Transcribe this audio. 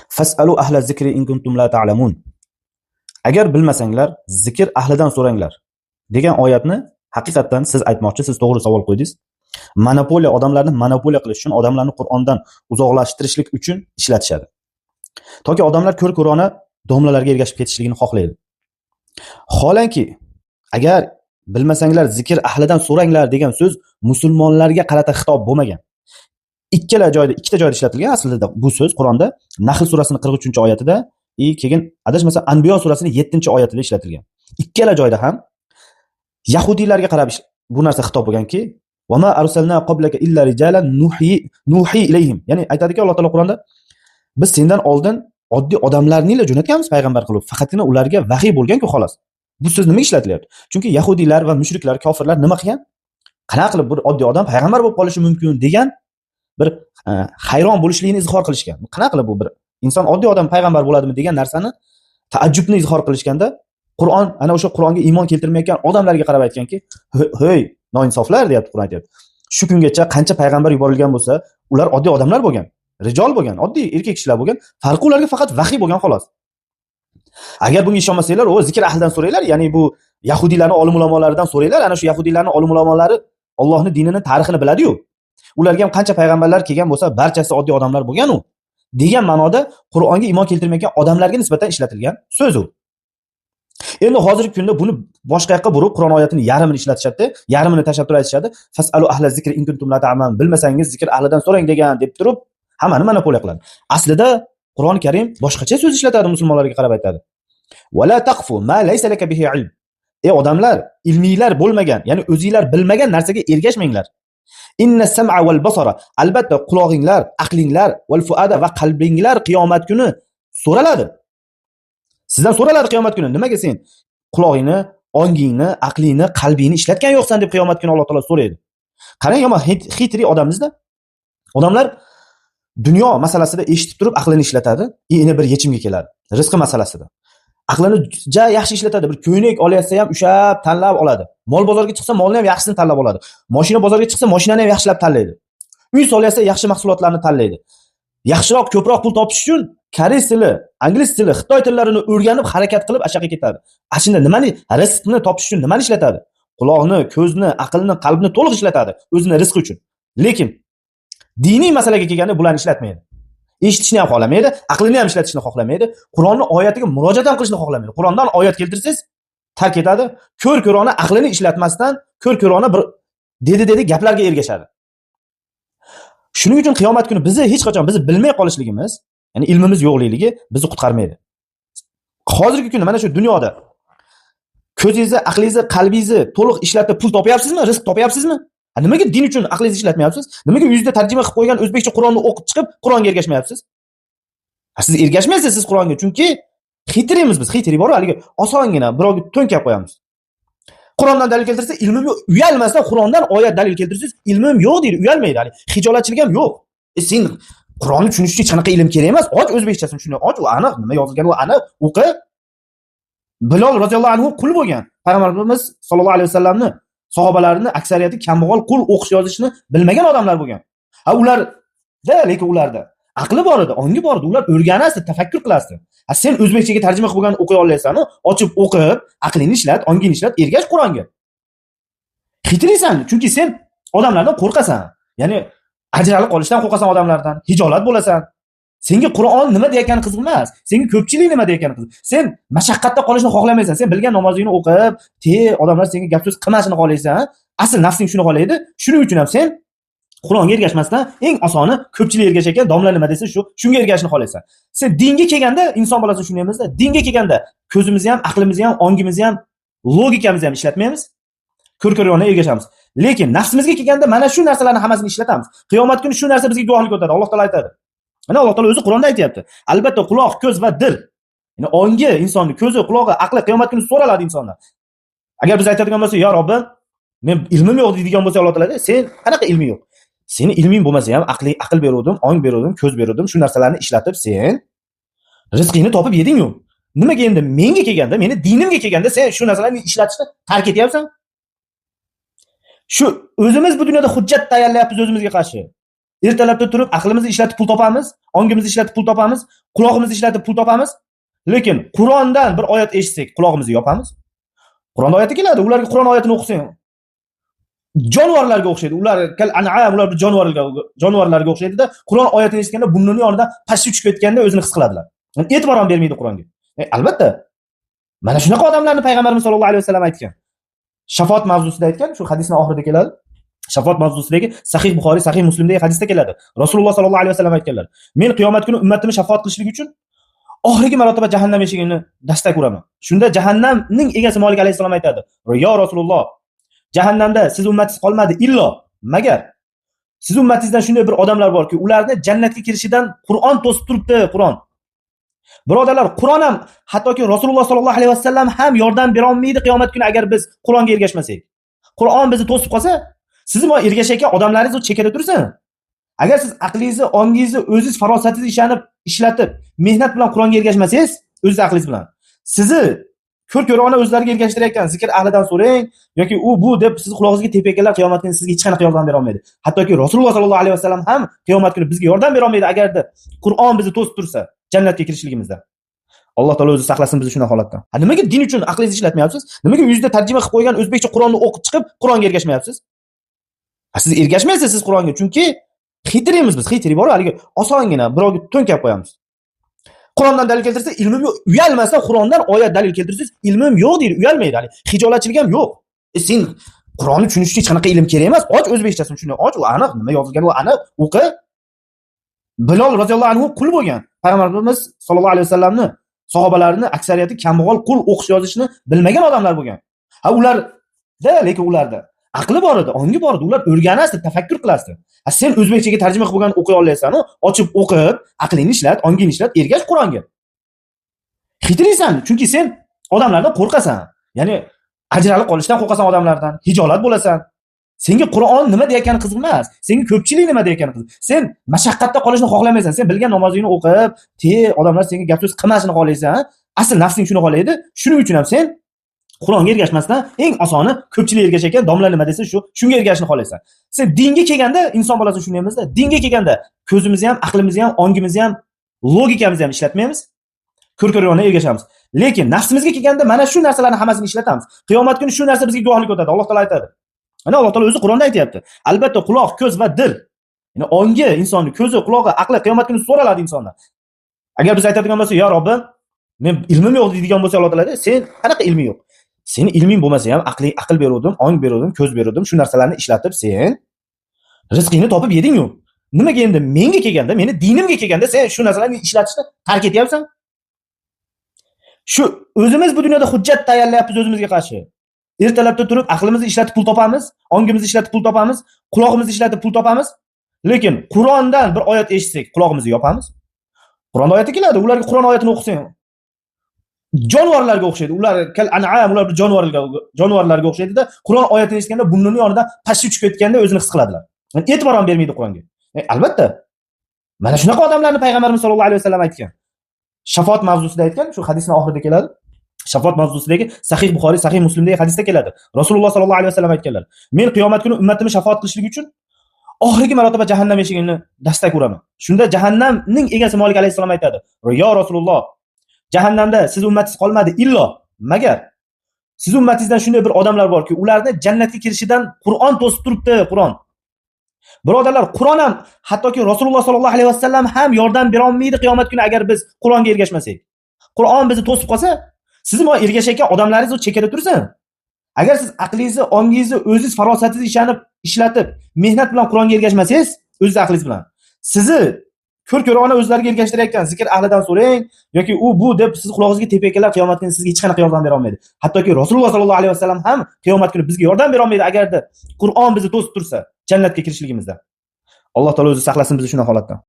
Fasalu ahla zikri in kuntum la ta'lamun. Agar bilmasanglar, zikr ahlidan so'ranglar degan oyatni haqiqatdan siz aytmoqchi, siz to'g'ri savol qo'ydingiz. Monopoliya, odamlarni monopoliya qilish uchun, odamlarni Qur'ondan uzoqlashtirishlik uchun ishlatishadi. Toki odamlar ko'r-ko'rona domlalarga ergashib ketishligini xohlaydi. Holanki, agar bilmasanglar, zikr ahlidan so'ranglar degan so'z musulmonlarga qarata xitob bo'lmagan. Ikkala joyda, ikkita joyda ishlatilgan aslida bu so'z Qur'onda Nahl surasining 43-oyatida i keyin adashmasam Anbiyo surasining 7-oyatida ishlatilgan. Ikkala joyda ham yahudiylarga qarab bu narsa xitob bo'lganki, va ma arsalna qablaka illa rijalan nuhi ilayhim. Ya'ni aytadiki Alloh taolo Qur'onda, biz sendan oldin oddiy odamlarni jo'natganmiz payg'ambar qilib, faqatgina ularga vahiy bo'lgan-ku xolos. Bu so'z nimaga ishlatilyapti? Chunki yahudiylar va mushriklar, kofirlar nima qilgan? Qanaqa qilib bir oddiy odam payg'ambar bo'lib qolishi mumkin degan bir hayron bo'lishligini izhor qilishgan. Qanaqa qilib bu bir inson, oddiy odam payg'ambar bo'ladimi degan narsani, taajjubni izhor qilishganda Qur'on ana o'sha Qur'onga iymon keltirmayotgan odamlarga qarab aytganki, "Hey, noinsoflar" deyapti, Qur'on aytyapti. Shu kungacha qancha payg'ambar yuborilgan bo'lsa, ular oddiy odamlar bo'lgan, rijol bo'lgan, oddiy erkak kishilar bo'lgan, farqi ularga faqat vahiy bo'lgan xolos. Agar bunga ishonmasanglar, o zikr ahlidan so'ranglar, ya'ni bu yahudiylarning olim ulamolaridan so'ranglar, ana shu yahudiylarning olim ulamolari Allohning dinini, tarixini biladi-yu. Ularga ham qancha payg'ambarlar kelgan bo'lsa, barchasi oddiy odamlar bo'lgan u. Degan ma'noda Qur'onga iymon keltirmayotgan odamlarga nisbatan ishlatilgan so'z u. Endi hozirgi kunda buni boshqa yoqqa burib, Qur'on oyatini yarmini ishlatishadi, yarmini tashlab turib aytishadi. Fasalu ahla zikri in kuntum la ta'lamun. Bilmasangiz zikr ahlidan so'rang degan deb turib, hammani monopoliya qiladi. Aslida Qur'oni Karim boshqacha so'z ishlatadi, musulmonlarga qarab aytadi. Va la taqfu ma laysa laka bihi ilm. Ey odamlar, ilmiylar bo'lmagan, ya'ni o'zinglar bilmagan narsaga ergashmanglar. Inna sam'a wal basara. Albatta qulog'inglar, aqlinglar, wal fuada va qalbinglar qiyomat kuni so'raladi. Sizdan so'raladi qiyomat kuni. Nimaga sen qulog'ingni, ongingni, aqlingni, qalbingni ishlatgan yo'qsan deb qiyomat kuni Alloh taolo so'raydi. Qarang, yomon xitri odamizda. Odamlar dunyo masalasida eshitib turib aqlini ishlatadi, endi bir yechimga keladi. Rizqi masalasida. Aqlini ja yaxshi ishlatadi, bir ko'ynak olyapsa ham ushlab tanlab oladi. Mol bozorga chiqsa molni ham yaxshisini tanlab oladi. Mashina bozorga chiqsa mashinani ham yaxshilab tanlaydi. Uy solyapsa yaxshi mahsulotlarni tanlaydi. Yaxshiroq, ko'proq pul topish uchun koreys tili, ingliz tili, xitoy tillarini o'rganib harakat qilib ashaqa ketadi. Ashunda nimani, rizqni topish uchun nimani ishlatadi? Quloqni, ko'zni, aqlni, qalbni to'liq ishlatadi o'zini rizqi uchun. Lekin diniy masalaga kelganda bularni ishlatmaydi. Eshitishni ham xohlamaydi, aqlini ham ishlatishni xohlamaydi, Qur'onning oyatiga murojaat ham qilishni xohlamaydi. Qur'ondan oyat keltirsangiz tark etadi, ko'r-ko'rona aqlini ishlatmasdan ko'r-ko'rona bir dedi gaplarga ergashadi. Shuning uchun qiyomat kuni bizni hech qachon bizni bilmay qolishligimiz, ya'ni ilmimiz yo'qlikligi bizni qutqarmaydi. Hozirgi kunda mana shu dunyoda ko'zingizni, aqlingizni, qalbingizni to'liq ishlatib pul topyapsizmi, rizq topyapsizmi? Nimaga din uchun aqlingizni ishlatmayapsiz? Nimaga uyingizda tarjima qilib qo'ygan o'zbekcha Qur'onni o'qib chiqib Qur'onga ergashmayapsiz? Siz ergashmaysiz siz Qur'onga, chunki xitrimiz biz, xitri bor, haligi osongina birovga to'nkab qo'yamiz. Qur'ondan dalil keltirsa, ilmim yo'q, uyalmasdan Qur'ondan oyat dalil keltirsangiz, ilmim yo'q deydi, uyalmaydi, hali xijolatchilik ham yo'q. Sen Qur'onni tushunish uchun hech qanaqa ilm kerak emas, och o'zbekchasini tushun, och, u aniq, nima yozilgani u aniq, o'qi. Bilol roziyallohu anhu qul bo'lgan. Payg'ambarimiz sollallohu alayhi vasallamni sahobalarining aksariyati kambag'al, qul, o'qish yozishni bilmagan odamlar bo'lgan. Ha, ularda, lekin ularda aqli bor edi, ongi bor edi, ular o'rganasdi, tafakkur qilasdi. Ha, sen o'zbekchaga tarjima qilib bo'lganini o'qiy olmaysan-u, ochib o'qib, aqlingni ishlat, ongingni ishlat, ergash Qur'onga. Xitrisan, chunki sen odamlardan qo'rqasan. Ya'ni ajralib qolishdan qo'rqasan odamlardan, hijolat bo'lasan. Senga Qur'on nima deyotgani qiziq emas, senga ko'pchilik nima deyotgani qiziq. Sen mashaqqatda qolishni xohlamaysan, sen bilgan namozingni o'qib, te odamlar senga gap so'z qilmasini xohlaysan. Asl nafsing shuni xohlaydi. Shuning uchun ham sen Qur'onga ergashmasdan eng osoni ko'pchilik ergashar ekan, domla nima desa shu, shunga ergashishni xohlaysan. Sen dinga kelganda inson bolasi shuni emasda, dinga kelganda ko'zimizni ham, aqlimizni ham, ongimizni ham, logikamizni ham ishlatmaymiz. Ko'r-ko'rona ergashamiz. Lekin nafsimizga kelganda mana shu narsalarni hammasini ishlatamiz. Qiyomat kuni shu narsa bizga guvohlik o'tadi. Alloh taolo aytadi. Mana Alloh taolo o'zi Qur'onda aytayapti. Albatta quloq, ko'z va dil. Ya'ni ongi insonning ko'zi, qulog'i, aqli qiyomat kuni so'raladi insondan. Agar biz aytadigan bo'lsak, "Ya Robbim, men ilmim yo'q" deydigan bo'lsa, Alloh taolo aytadi, "Sen qanaqa ilming yo'q? Seni ilming bo'lmasa ham aqli, aql beruvdim, ong beruvdim, ko'z beruvdim, shu narsalarni ishlatib sen rizqingni topib yeding-ku. Nimaga endi menga kelganda, meni dinimga kelganda sen shu narsalarni ishlatishni tark etyapsan?" Shu o'zimiz bu dunyoda hujjat tayyorlayapmiz o'zimizga qarshi. Ertalabda turib aqlimizni ishlatib pul topamiz, ongimizni ishlatib pul topamiz, qulog'imizni ishlatib pul topamiz. Lekin Qur'ondan bir oyat eshitsak, qulog'imizni yopamiz. Qur'on oyati keladi, ularga Qur'on oyatini o'qisang, jonivorlarga o'xshaydi. Ular kal an'am, ular bir jonivorlarga o'xshaydida, Qur'on oyatini eshitganda burnini yonidan pashsha uchib ketganda o'zini his qiladilar. Yani e'tibor ham bermaydi Qur'onga. Albatta. Mana shunaqa odamlarni payg'ambarimiz sollallohu alayhi vasallam aytgan. Shafoat mavzusida aytgan, shu hadisning oxirida keladi. Shafoat mavzusidagi Sahih Buxoriy, Sahih Muslimdagi hadisda keladi. Rasululloh sollallohu alayhi vasallam aytganlar: "Men qiyomat kuni ummatimni shafoat qilishlik uchun oxirgi marotaba jahannam eshigini dastak uraman. Shunda jahannamning egasi Malik alayhissalom aytadi: "Yo Rasululloh, jahannamda siz ummatingiz qolmadi illo magar siz ummatingizdan shunday bir odamlar borki, ularni jannatga kirishidan Qur'on to'sib turibdi, Qur'on." Birodarlar, Qur'on ham hattoki Rasululloh sollallohu alayhi vasallam ham yordam bera olmaydi qiyomat kuni agar biz Qur'onga ergashmasak. Qur'on bizni to'sib qolsa, sizni ergashayotgan odamlaringiz u chekkada tursin. Agar siz aqlingizni, ongingizni, o'zingiz farosatingizni ishonib, ishlatib, mehnat bilan Qur'onga ergashmasangiz, o'zingiz aqlingiz bilan sizni ko'r-ko'rona o'zlariga ergashtirayotgan zikr ahlidan so'rang yoki u bu deb sizni qulog'ingizga tepayotganlar qiyomat kuni sizga hech qanaqa yordam bera olmaydi. Hattoki Rasululloh sollallohu alayhi vasallam ham qiyomat kuni bizga yordam bera olmaydi agarda Qur'on bizni to'sib tursa jannatga kirishligimizda. Alloh taolo o'zi saqlasin bizni shunday holatdan. Ha, nimaga din uchun aqlingizni ishlatmayapsiz? Nimaga uyingizda tarjima qilib qo'ygan o'zbekcha Qur'onni o'qib chiqib Qur'onga ergashmayapsiz? Ha, siz ergashmaysiz siz Qur'onga, chunki xitrimiz biz, xitri bor, haligi osongina birovga to'nkab qo'yamiz. Qur'ondan dalil keltirsa ilmim yo'q, uyalmasdan Qur'ondan oyat dalil keltirsangiz ilmim yo'q deydi, uyalmaydi, hali xijolatchilik ham yo'q. Sen Qur'onni tushunish uchun hech qanaqa ilm kerak emas. Och o'zbekchasini tushun, och, u aniq, nima yozilgani u aniq, o'qi. Bilol roziyallohu anhu qul bo'lgan. Payg'ambarimiz sollallohu alayhi vasallamni sahobalarini aksariyati kambag'al qul, o'qish yozishni bilmagan odamlar bo'lgan. Ha, ularda, lekin ularda aqli bor edi, ongi bor edi, ular o'rganasdi, tafakkur qilasdi. Ha, sen o'zbekchaga tarjima qilib bo'lgan o'qiy olmaysan, ochib o'qib, aqlingni ishlat, ongingni ishlat, ergash Qur'onga. Xitriysan, chunki sen odamlardan qo'rqasan. Ya'ni ajralib qolishdan qo'rqasan odamlardan, hijolat bo'lasan. Senga Qur'on nima deyotgani qiziq emas, senga ko'pchilik nima deyotgani qiziq. Sen mashaqqatda qolishni xohlamaysan. Sen bilgan namozingni o'qib, te odamlar senga gap so'z qilmasini xohlaysan. Asl nafsing shuni xohlaydi. Shuning uchun ham sen Qur'onga ergashmasdan eng osoni ko'pchilik ergashayotgan domla nima desa shu, shunga ergashishni xohlaysan. Sen dinga kelganda inson bolasi shunday emasda, dinga kelganda ko'zimizni ham, aqlimizni ham, ongimizni ham, logikamizni ham ishlatmaymiz. Ko'r-ko'rona ergashamiz. Lekin nafsimizga kelganda mana shu narsalarni hammasini ishlatamiz. Qiyomat kuni shu narsa bizga guvohlik o'tadi. Alloh taolo aytadi. Mana Alloh taolo o'zi Qur'onda aytayapti. Albatta quloq, ko'z va dil. Ya'ni ongi insonning ko'zi, qulog'i, aqli qiyomat kuni so'raladi insondan. Agar biz aytadigan bo'lsak, "Ya Robbim, men ilmim yo'q" deydigan bo'lsa Alloh taolo aytadi, "Sen qanaqa ilming yo'q? Seni ilming bo'lmasa ham aqling, aql beruvdim, ong beruvdim, ko'z beruvdim, shu narsalarni ishlatib sen rizqingni topib yeding-ku. Nimaga endi menga kelganda, meni dinimga kelganda sen shu narsalarni ishlatishni tark etyapsan?" Shu o'zimiz bu dunyoda hujjat tayyorlayapmiz o'zimizga qarshi. Ertalabda turib aqlimizni ishlatib pul topamiz, ongimizni ishlatib pul topamiz, qulog'imizni ishlatib pul topamiz. Lekin Qur'ondan bir oyat eshitsak, qulog'imizni yopamiz. Qur'on oyati keladi, ularga Qur'on oyatini o'qisang, jonivorlarga o'xshaydi. Ular kal an'am, ular bir jonivorlarga o'xshaydida, Qur'on oyatini eshitganda burnini yonidan pashsha uchib ketganda o'zini his qiladilar. Yani e'tibor ham bermaydi Qur'onga. Albatta. Mana shunaqa odamlarni payg'ambarimiz sollallohu alayhi vasallam aytgan. Shafoat mavzusida aytgan, shu hadisning oxirida keladi. Shafoat mavzusidagi Sahih Buxoriy, Sahih Muslimdagi hadisda keladi. Rasululloh sollallohu alayhi vasallam aytganlar: "Men qiyomat kuni ummatimni shafoat qilishlik uchun oxirgi marotaba jahannam eshigini dastak uraman. Shunda jahannamning egasi Malik alayhissalom aytadi: "Yo Rasululloh, jahannamda siz ummatingiz qolmadi illo magar siz ummatingizdan shunday bir odamlar borki, ularni jannatga kirishidan Qur'on to'sib turibdi, Qur'on." Birodarlar, Qur'on ham hattoki Rasululloh sollallohu alayhi vasallam ham yordam bera olmaydi qiyomat kuni agar biz Qur'onga ergashmasak. Qur'on bizni to'sib qolsa, sizni ergashayotgan odamlaringiz u chekkada tursin. Agar siz aqlingizni, ongingizni, o'zingiz farosatingizni ishonib, ishlatib, mehnat bilan Qur'onga ergashmasangiz, o'zingiz aqlingiz bilan sizni ko'r-ko'rona o'zlariga ergashtirayotgan zikr ahlidan so'rang yoki u bu deb sizni qulog'ingizga tepayotganlar qiyomat kuni sizga hech qanaqa yordam bera olmaydi. Hattoki Rasululloh sollallohu alayhi vasallam ham qiyomat kuni bizga yordam bera olmaydi agarda Qur'on bizni to'sib tursa jannatga kirishligimizda. Alloh taolo o'zi saqlasin bizni shunday holatdan.